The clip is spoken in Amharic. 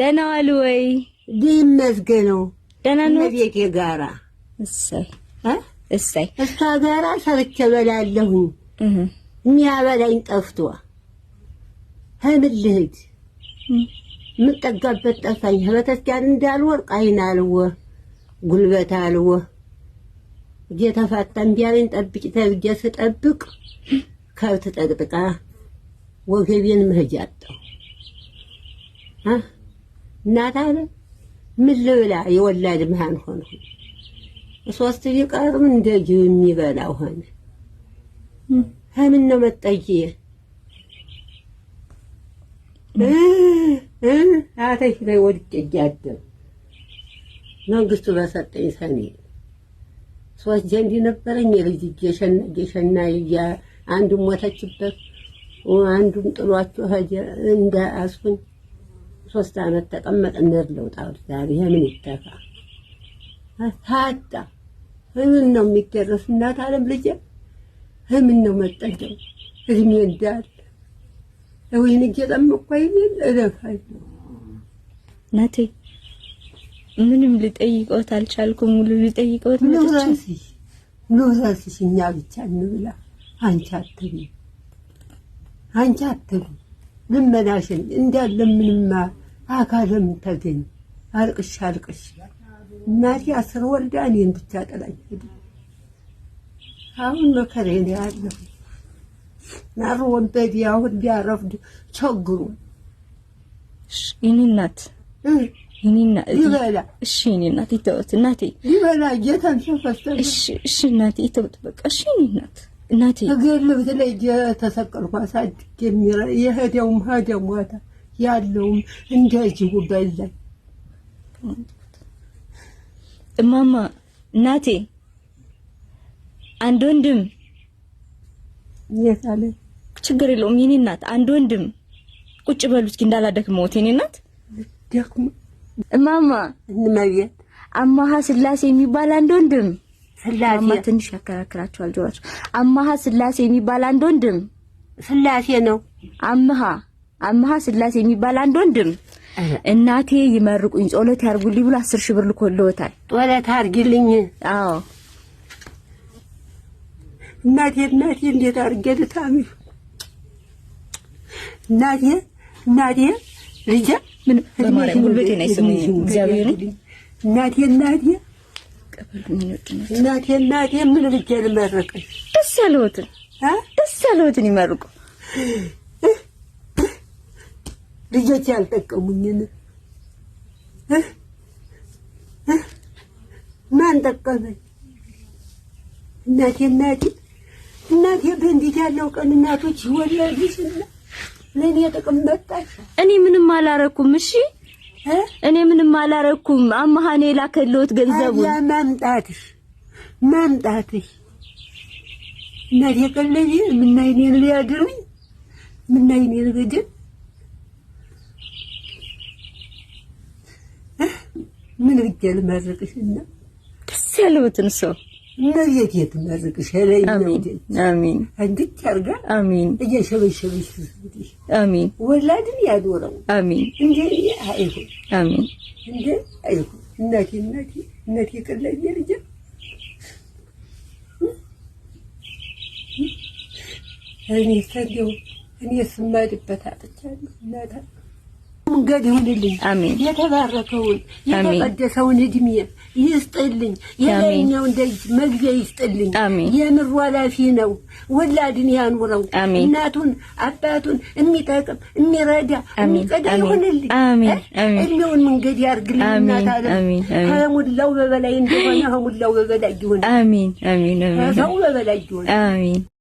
ደህና ዋሉ ወይ? ይመስገነው። ደህና ነው። እመቤቴ ጋራ። እሰይ እሰይ። እሷ ጋራ ሰርቼ እበላለሁኝ። የሚያበላኝ ጠፍቶ ምን ልሂድ? የምጠጋበት ጠፋኝ። ቤተክርስቲያን እንዳልወርቅ አይን አልወ ጉልበት አልወ እየተፋታ እምቢ አለኝ። ጠብቂ ተብዬ ስጠብቅ ከብት ጠቅጥቃ ወገቤን መሄጃ አጣሁ። እናት አለ ምን ልብላ? የወላድ መሃን ሆንኩ። ሶስት ቢቀርም እንደ ጅብ የሚበላው ሆነ። ምን ነው መጠዬ አተሽ ላይ ወድቄ እያደሩ መንግስቱ በሰጠኝ ሰኔ ሶስት ጀንዲ ነበረኝ። የልጅ ጌሸና አንዱም ሞተችበት፣ አንዱም ጥሏቸው ሄደ። እንደ አስኩኝ 3 ዓመት ተቀመጠ። እንርለው ጣውት ዛሬ ምን ይተፋ ታጣ ምን ነው የሚደረስ? እናት አለም ልጄ ምን ነው መጠጀው እድሜ እንዳለ ወይን እየጠመቅኩ አይደል እለፋለሁ። እናቴ ምንም ልጠይቀውት አልቻልኩም። ሙሉ ልጠይቀውት መጥቼ ኑራስሽ እኛ ብቻ እንብላ፣ አንቺ አትብይ፣ አንቺ አትብይ። ልመናሽን እንዳለ ምንማ አካልም ተገኝ አልቅሽ አልቅሽ እናቴ 10 ወልዳ እኔን ብቻ ጥላኝ ሄደ። አሁን መከሬን ያለሁ ናር ወንበዴ አሁን ቢያረፍድ ቸግሮ የእኔ እናት ይበላ። እሺ የእኔ እናት ይተውት እናቴ ይበላ እየተንሰፈሰፈ። እሺ እሺ እናቴ ይተውት በቃ። እሺ የእኔ እናት እናቴ እግር ልብስ ላይ እየተሰቀልኩ አሳድጌ የሄደውም ሄደ ሞተ፣ ያለውም እንደዚሁ በላኝ። እማማ እናቴ አንድ ወንድም የት አለ? ችግር የለውም የኔ እናት። አንድ ወንድም ቁጭ በሉ እስኪ እንዳላደክመውት የኔ እናት። ደክሞ እማማ እንመቤት አማሃ ስላሴ የሚባል አንድ ወንድም ስላሴ እማማ ትንሽ ያከራክራቸዋል ጆሯቸው። አማሃ ስላሴ የሚባል አንድ ወንድም ስላሴ ነው። አማሃ ስላሴ የሚባል አንድ ወንድም እናቴ ይመርቁኝ ጸሎት ያርጉልኝ ብሎ 10,000 ብር ልኮልዎታል። ጸሎት አርጊልኝ። አዎ እናቴ እናቴ እንዴት አድርጌ ልታምሽ? እናቴ እናቴ ልጄ ምን በማርያም ጉልበቴን አይሰሙኝም። እግዚአብሔርን እናቴ እናቴ እናቴ እናቴ ምን ልጄ ልመርቅሽ? ደስ ያለዎትን ደስ ያለዎትን ይመርቁ። ልጆች ያልጠቀሙኝን ማን ጠቀመኝ? እናቴ እናቴ እናቴ በእንዴት ያለው ቀን እናቶች ይወለዱሽና ለእኔ ጥቅም መጣሽ። እኔ ምንም አላረኩም። እሺ እኔ ምንም አላረኩም። አማሃኔ የላከልዎት ገንዘቡን መምጣትሽ መምጣትሽ እናቴ ቀለቤ ምናይኔን ሊያድሩኝ ምናይኔን ግድል ምን ብዬ ልመርቅሽና ደስ ያለዎትን ሰው እመቤቴ ትመርቅሽ። ነው አሜን። እንድች አድርጋ አሜን። እየሸበሸበሽ ትስጥሽ። አሜን። ወላድን ያኖረው። አሜን። እንደ አይሁን። አሜን። እንደ አይሁን። እናቴ እናቴ እናቴ ቀለቤ ልጄ እኔ ሰንደው እኔ ስማድበት አጥቻለሁ። እናታ መንገድ ይሁንልኝ። አሜን። የተባረከውን የተቀደሰውን እድሜ ይስጥልኝ። የላይኛውን ደጅ መግቢያ ይስጥልኝ። የምሩ ኃላፊ ነው። ወላድን ያኑረው። እናቱን አባቱን የሚጠቅም የሚረዳ የሚቀዳ ይሁንልኝ። እድሜውን መንገድ ያርግልኝ። እናት አለ ከሙላው በበላይ እንደሆነ ከሙላው በበላይ ይሁን። አሜን። አሜን። ከሰው በበላይ ይሁን። አሜን።